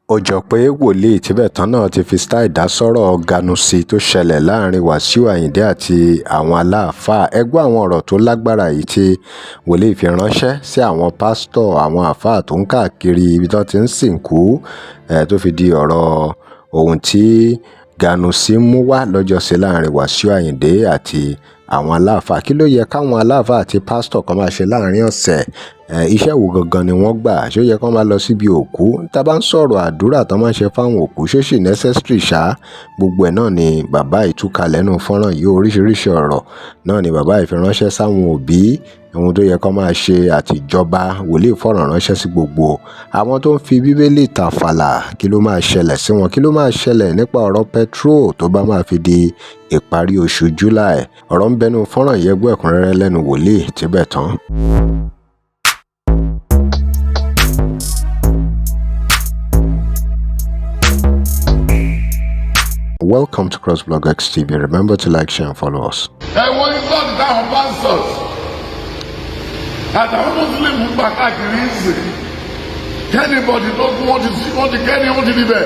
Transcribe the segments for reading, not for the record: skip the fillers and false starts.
Ó jọ pé wòlíì Tíbẹ̀tán náà ti fi style dá sọ́rọ̀ ganusi tó ṣẹlẹ̀ láàrin Wàsíù Ayinde àti àwọn aláàfáà. Ẹ gbọ́ àwọn ọ̀rọ̀ tó lágbára yìí tí wòlíì fi ránṣẹ́ sí àwọn pásítọ̀, àwọn àáfàá tó ń káàkiri ibi tó ti ń sìnkú, tó fi di ọ̀rọ̀ ohun tí ganusi mú wá lọ́jọ́sí láàrin Wàsíù Ayinde àti àwọn aláàfáà. Kí ló yẹ káwọn aláàfáà àti pásítọ̀ kan máa ṣe láàrin ọ̀sẹ̀? Iṣẹ́ wo gangan ni wọ́n gbà? Ṣó yẹ kán máa lọ síbi òkú? Tá a bá ń sọ̀rọ̀ àdúrà tán máa ń ṣe fáwọn òkú, ṣó sì necessary ṣá? Gbogbo ẹ̀ náà ni bàbá yìí tú kalẹ̀ nínú fọ́nrán yìí. Oríṣiríṣi ọ̀rọ̀ náà ni bàbá yìí fi ránṣẹ́ sáwọn òbí, ohun tó yẹ kán máa ṣe àtijọba. Wòlíì fọ̀rọ̀ ránṣẹ́ sí gbogbo àwọn tó ń fi Bíbélì tàfàlà. Kí ló máa ṣẹlẹ̀ sí wọn? Kí ló máa ṣẹlẹ̀ nípa ọ̀rọ̀ petrol tó bá máa fi di ìparí oṣù July? Ọ̀rọ̀ ń bẹnu fọ́nrán yìí. Gbọ́ ẹ̀kúnrẹ́rẹ́ lẹ́nu wòlíì Tíbẹ̀tán. Welcome to CrossBlog X TV. Remember to like, share and follow us. Ẹ wo insult táwọn pastors àtàwọn Muslim ń gbà káàkiri ń sìn. Kí anybody tó kú, wọ́n ti sí, wọ́n ti kẹ́ni, wọ́n ti níbẹ̀,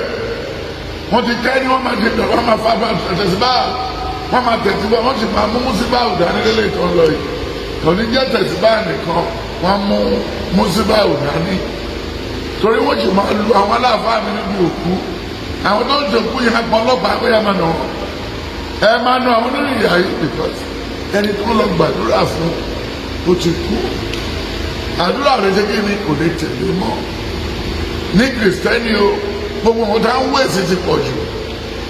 wọ́n ti kẹ́ni, wọ́n máa ṣe, wọ́n máa fa tẹ̀síbá, wọ́n máa tẹ̀síbá, wọ́n sì máa mú mùsíbá dání lélẹ̀ tó ń lọ yìí. Kò ní jẹ́ tẹ̀síbá nìkan, wọ́n mú mùsíbá dání torí wọ́n sì máa lu àwọn aláàfáà mi níbi òkú. Àwọn tó ń jòkú yẹn apọ̀ ọlọ́pàá pé ẹ máa nà wọ́n, ẹ máa nà àwọn onírìn ìyá yìí, because ẹni tó lọ gbàdúrà fún ó ti kú. Àdúrà rẹ ṣe kí ni kò lè tẹ̀lé mọ́ ní Kìrìsìtẹ́nì o. Gbogbo nǹkan tá ń wéèsì ti pọ̀ jù,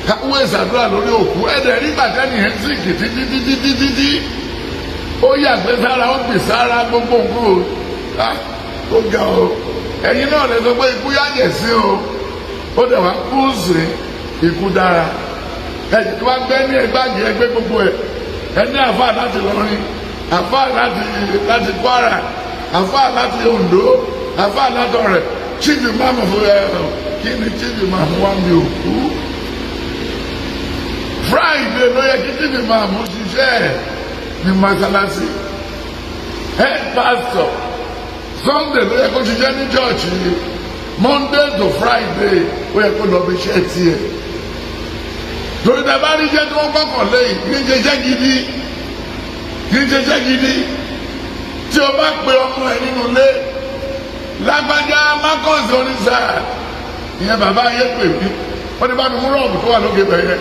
ká ń wéèsì àdúrà lórí òkú. Ẹ̀dẹ̀ nígbà tẹ́nì yẹn sì kì títí títí títí tí ó yàgbé sára, ó gbì sára, gbogbo nǹkan o ó ga o. Ẹ̀yin náà lè sọ pé ikú yájẹ̀ sí o, ó dẹ̀ wá kú sí ikú dára. Ẹ̀jẹ̀ tó wá gbẹ́ ní ẹgbàgì ẹgbẹ́ gbogbo ẹ̀, ẹni àfáà láti Lọrin, àfáà láti Kwara, àfáà láti Ondo, àfáà láti Ọ̀rẹ́, chief imam fún ẹ. Kí ni chief imam wá mi òkú? Friday ló yẹ kí chief imam ṣiṣẹ́ ní mọ́sálásí, head pastor. Sunday ló yẹ kó ṣiṣẹ́ ní church. Monday to Friday, ó yẹ kó lọ bí iṣẹ́ tiẹ̀, torí tẹ bá rí iṣẹ́ tí wọ́n kọ́kàn lẹ́yìn, kì í ṣe iṣẹ́ gidi, kì í ṣe iṣẹ́ gidi. Tí o bá pe ọmọ ẹ nínú ilé, lágbájá mákànsì oníṣà, ìyẹn bàbá ayé pè mí, wọ́n ní bá mi mú rọ́ọ̀bù tó wà lókè bẹ̀yẹ,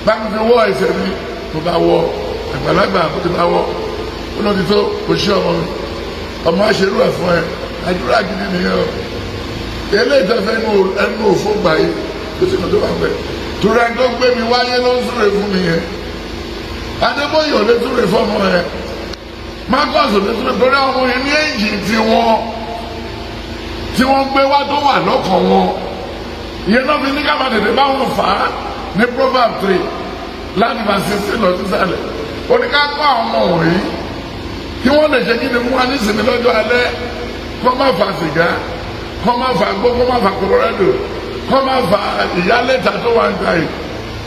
bá mi fi wọ́ ẹsẹ̀ mi. Mo bá wọ àgbàlagbà, mo ti bá wọ, ó lọ́ ti tó. Kò sí ọmọ mi, ọmọ aṣerú ẹ̀ fún ẹ. Àdúrà gidi nìyẹn o. Eléyìí tó fẹ́ ẹnu òfó gbà yìí tó sì kàn tó wà pẹ́, torí ẹni tó gbé mi wáyé ló ń súre fún mi yẹn. Adébóyè ò lè súre fọmọ yẹn, Marcus ò lè súre, torí àwọn ọmọ yẹn ní èjì tiwọn tí wọ́n gbé wá tó wà lọ́kàn wọn. Ìyẹn náà fi ní ká máa tètè bá wọn fà á ní Proverb 3 láti máa 16 lọ sísàlẹ̀. Ó ní ká kọ́ àwọn ọmọ wọ̀nyí kí wọ́n lè ṣe kí ni fún wa nísìnyí lọ́jọ́ alẹ́. Kó má fa sìgá, kó má fa gbó, kó má fa Colorado, kó má fa ìyálẹ́ta tó wà ń ta yìí.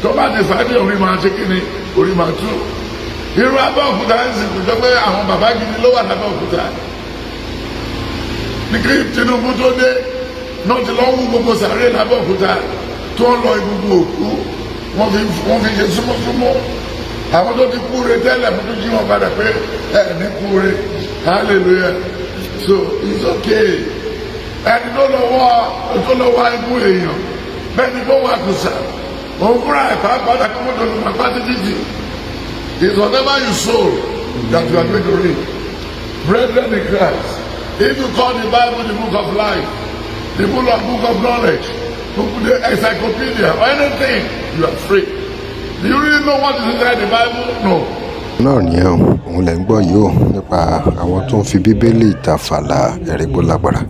Tó bá ti fà á ní orí máa ṣe kí ni, orí máa tú. Irú Abẹ́òkúta ń sìnkú tó pé àwọn bàbá gidi ló wà lábẹ́òkúta. Ní kí Tinubu tó dé náà ti lọ wú gbogbo sàárè lábẹ́òkúta tó ń lọ egungun òkú, wọ́n fi ṣe súnmọ́súnmọ́. Àwọn tó ti kúre tẹ́lẹ̀, mo tún jí wọn padà pé ẹ ní kúre. Hallelujah. So it's okay. Ẹni tó lọ wọ, tó lọ wá ikú èèyàn bẹ́ẹ̀ ni kó wà kùsà òun fúnra ẹ̀ pàápàá dàkọ́ mọ́tò ló máa pàṣẹ títì. It's whatever you sow that you are going to reap. Brethren in Christ, if you call the Bible the book of life, the book of knowledge, the encyclopedia or anything, you are free. Do you really know what is inside the Bible? No. Náà nìyẹn o, òun lẹ̀ ń gbọ́ yìí o, nípa àwọn tó ń fi Bíbélì tàfàlà. Ẹ̀rí gbó lágbára.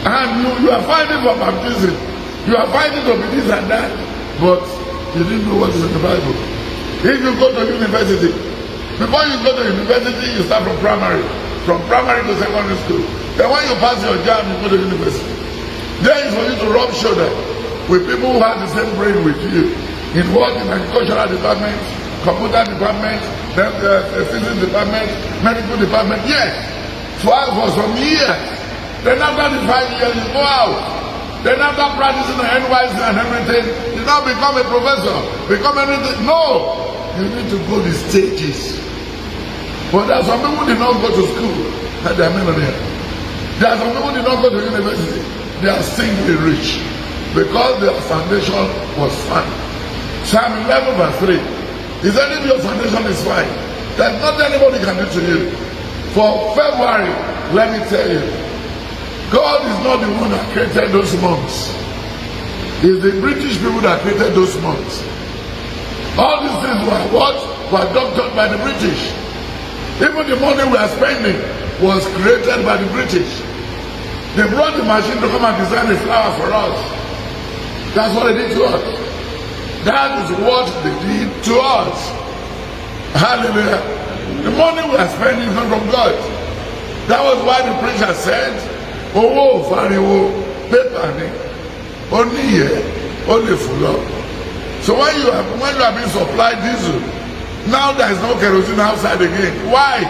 And you are fighting for baptism. You are fighting to be this and that. But you didn't know what is in the Bible. If you go to university, before you go to university, you start from primary. From primary to secondary school. Then when you pass your JAMB, you go to university. There is for you to rub shoulder with people who have the same brain with you. In what? In agricultural department, computer department, then the physics department, medical department. Yes. For some years. Then after the 5 years, you go out. Then after practicing the NYSC and everything, you now become a professor, become anything. No, you need to go the stages. But there are some people did not go to school and they are millionaires. There are some people did not go to university. They are simply rich because their foundation was fine. Psalm 11 verse 3. He said, if your foundation is fine, there's nothing anybody can do to you. For February, let me tell you, God is not the one that created those months. It's the British people that created those months. All these things were what? Were doctored by the British. Even the money we are spending was created by the British. They brought the machine to come and design a flower for us. That's what they did to us. That is what they did to us. Hallelujah. The money we are spending is not from God. That was why the preacher said, "Owó ò fariwo, paper ni, ó níyẹ́, ó lè fò lọ." So when you are being supplied diesel, now there is no kerosene outside again. Why?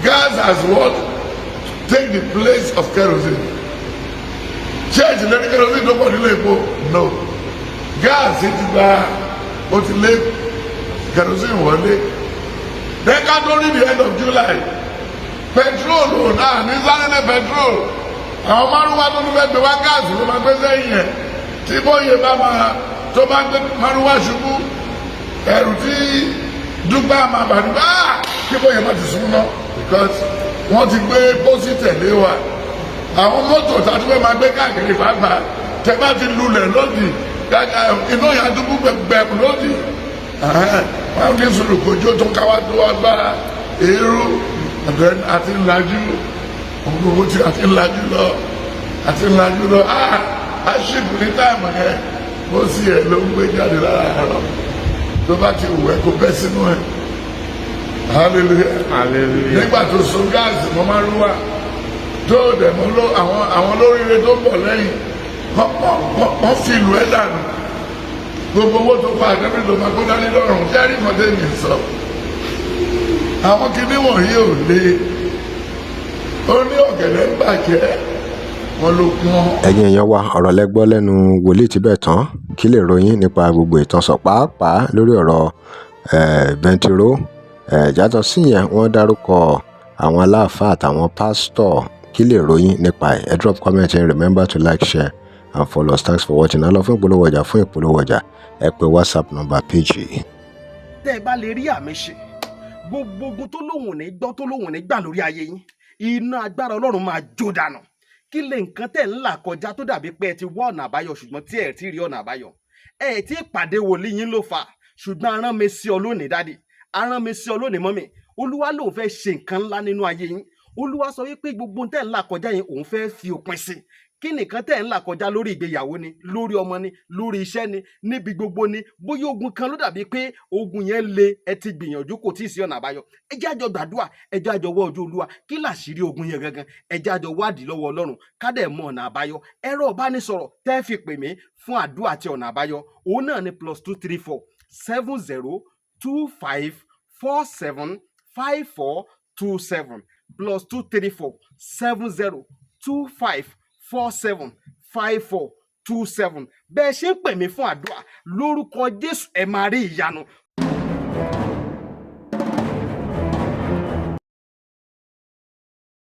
Gas has what? Take the place of kerosene. Church lẹ́ni kerosene tó pọ̀ nílé epo? No. Gas ti gba, ó ti lé kerosene wọlé. Then ká tó rí the end of July, petrol ò náà ní sáré lé petrol. Àwọn márùwá tó ní fẹ́ gbé wá, gas ló máa gbé sẹ́yìn ẹ̀. Tí bóyá bá máa tó bá gbé márùwá ṣubú, ẹrù tí dúpẹ́ máa bà ní bá kí bóyá má ti sún ná, because wọ́n ti gbé pósí tẹ̀lé wa. Àwọn mọ́tò tàbí fẹ́ máa gbé káàkiri pàápàá, tẹ bá ti lulẹ̀ lódì, iná yẹn dúdú gbẹ̀gbẹ̀mù lódì. Wọ́n ní sùúrù kojú tó káwá tó wá gbá èrú àti ńlájú gbogbo tí àti ńlájú lọ, àti ńlájú lọ. Àṣìkò ní time yẹn, ó sì ẹ̀ ló ń gbé jáde lára àárọ̀ tó bá ti wù ẹ́ kó bẹ́ sínú ẹ̀. Hallelujah. Hallelujah. Nígbà tó so gas mọ́ márúwá tó dẹ̀ mọ́ ló àwọn olóríire tó ń bọ̀ lẹ́yìn, wọ́n fi ìlú ẹ̀ dànù. Gbogbo owó tó pa àtẹ́bí tó máa kó dání lọ́rùn jẹ́rìí kan tẹ́mi sọ. Àwọn kinní wọ̀nyí ò le. Ó ní ọ̀gẹ̀dẹ̀ ń bàjẹ́, wọn ló pọ́n. Ẹ̀yin èèyàn wa, ọ̀rọ̀ lẹ gbọ́ lẹ́nu wòlíì Tíbẹ̀tán. Kí lè ròyìn nípa gbogbo ìtàn sọ, pàápàá lórí ọ̀rọ̀ bẹntiró? Yàtọ̀ síyẹn, wọ́n dárúkọ àwọn aláàfáà àtàwọn pásítọ̀. Kí lè ròyìn nípa ẹ̀? Ẹ drop comment and remember to like, share and follow us. Thanks for watching. A lọ fún ìpolówó ọjà. Fún ìpolówó ọjà, ẹ pè WhatsApp number page yìí. Tẹ́ ẹ bá lè rí àmì ṣe, gbogbo ogun tó lóhùn ò ní gbọ́, tó lóhùn ò ní gbà lórí ayé yín, iná agbára Ọlọ́run máa jó dànù. Kí lè nǹkan tẹ̀ ń là kọjá tó dàbí pé ẹ ti wá ọ̀nà àbáyọ, ṣùgbọ́n tí ẹ ti rí ọ̀nà àbáyọ? Ẹ ti pàdé wòlíì yín ló fà, ṣùgbọ́n arán mi sí ọ lónìí, daddy, arán mi sí ọ lónìí, mummy. Olúwa lòun fẹ́ ṣe nǹkan ńlá nínú ayé yín. Olúwa sọ wípé gbogbo tẹ̀ ń là kọjá yẹn, òun fẹ́ fi òpin sí. Kí nìkan tẹ̀ ń là kọjá? Lórí ìgbéyàwó ni, lórí ọmọ ni, lórí iṣẹ́ ni, níbi gbogbo ni. Bóyá ogun kan ló dàbí pé ogun yẹn le, ẹ ti gbìyànjú, kò tí ì sí ọ̀nà àbáyọ. Ẹ jẹ́ àjọ gbàdúrà, ẹ jẹ́ àjọ wọ́ ojú Olúwa. Kí làṣírí ogun yẹn gangan? Ẹ jẹ́ àjọ wádìí lọ́wọ́ Ọlọ́run, ká dẹ̀ mọ ọ̀nà àbáyọ. Ẹ̀rọ ìbánisọ̀rọ̀ tẹ́ fi pè mí fún àdúrà àti ọ̀nà àbáyọ, òun náà ni +234 70 25 47 54 27, +234 70 25 47 54 27. Bẹ́ẹ̀ ṣe ń pè mí fún àdúrà, lórúkọ Jésù, ẹ máa rí ìyanu.